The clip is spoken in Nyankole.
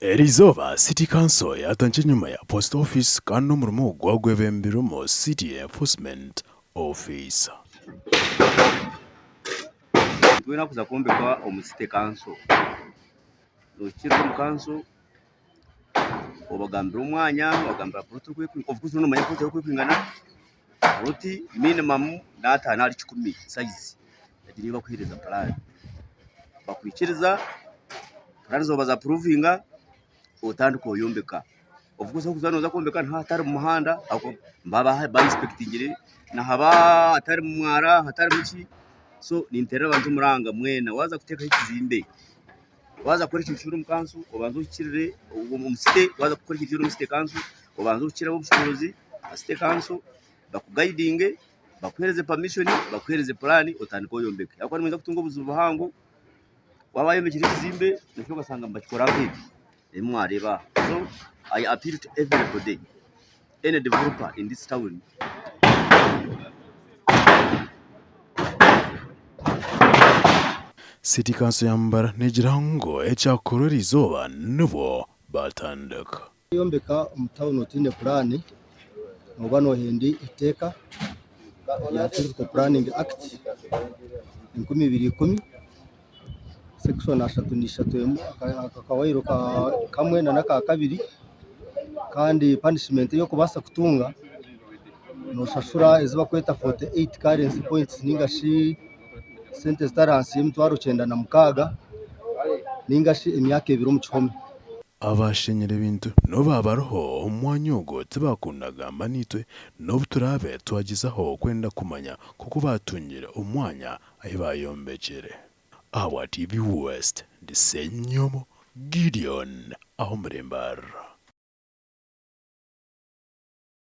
Eriizooba City Council yaatandikira enyima ya Post Office kandi n'omurimo ogu gwebembirwemu City Enforcement Officer. Twena kuza kwombeka omu City Council, nohikirira omu kanso obagambira omwanya, obagambira puroti of course noba nomanya puroti oku erikwingana, puroti minimum n'ataano ahari kikumi sayizi egyo niyo barikuheereza puraani. Bakwikiriza puraani zaawe bazapuruvinga otandika oyombeka. Of course ahu orikuza nooza kwombeka niho hatari mu muhanda ahakuba nibaba ba inspectingire nihaba hatari mu mwara hatarimu ki, so ninteerera abantu omuranga mwena waaza kuteekaho ekizimbe, waaza kukora ekintu kyona omu kanso obanze ohikirire omu city waaza kukora ekintu kyona omu city kanso obanze ohikire ab'obushoboorozi ba city kanso bakugayidinge bakuheereze pamishoni bakuheereze puraani otandike oyombeke ahabw'okuba nimwija kutunga obuzibu buhango waaba wayombekire ekizimbe noija okashanga nibakikora nk'ebi ebi mwareeba aha. So I appeal to everybody, any developer in this town. City Council ya Mbarara negira ngu ekyakukorwa eriizooba nibwo batandika. Kwombeka omu tawuni otaine puraani nooba noohenda eiteeka rya Physical Planning Act 2010 section 33 akawaayiro kamwe n'akakabiri kandi punishment ei orikubaasa kutunga nooshashura ezi barikweta 48 currency points ninga shi sente ezitari ahansi y'emitwaro 96 ninga shi emyaka ebiri omu kihome. Abaashenyire ebintu n'obu baabariho omu mwanya ogwo tibaakunda kugamba naitwe, n'obu turaabe twagyezaho kwenda kumanya nk'oku baatungire omwanya ahi baayombekire. Ahabwa TV West, ndi Ssenyomo Gideon ah'omuri Mbarara.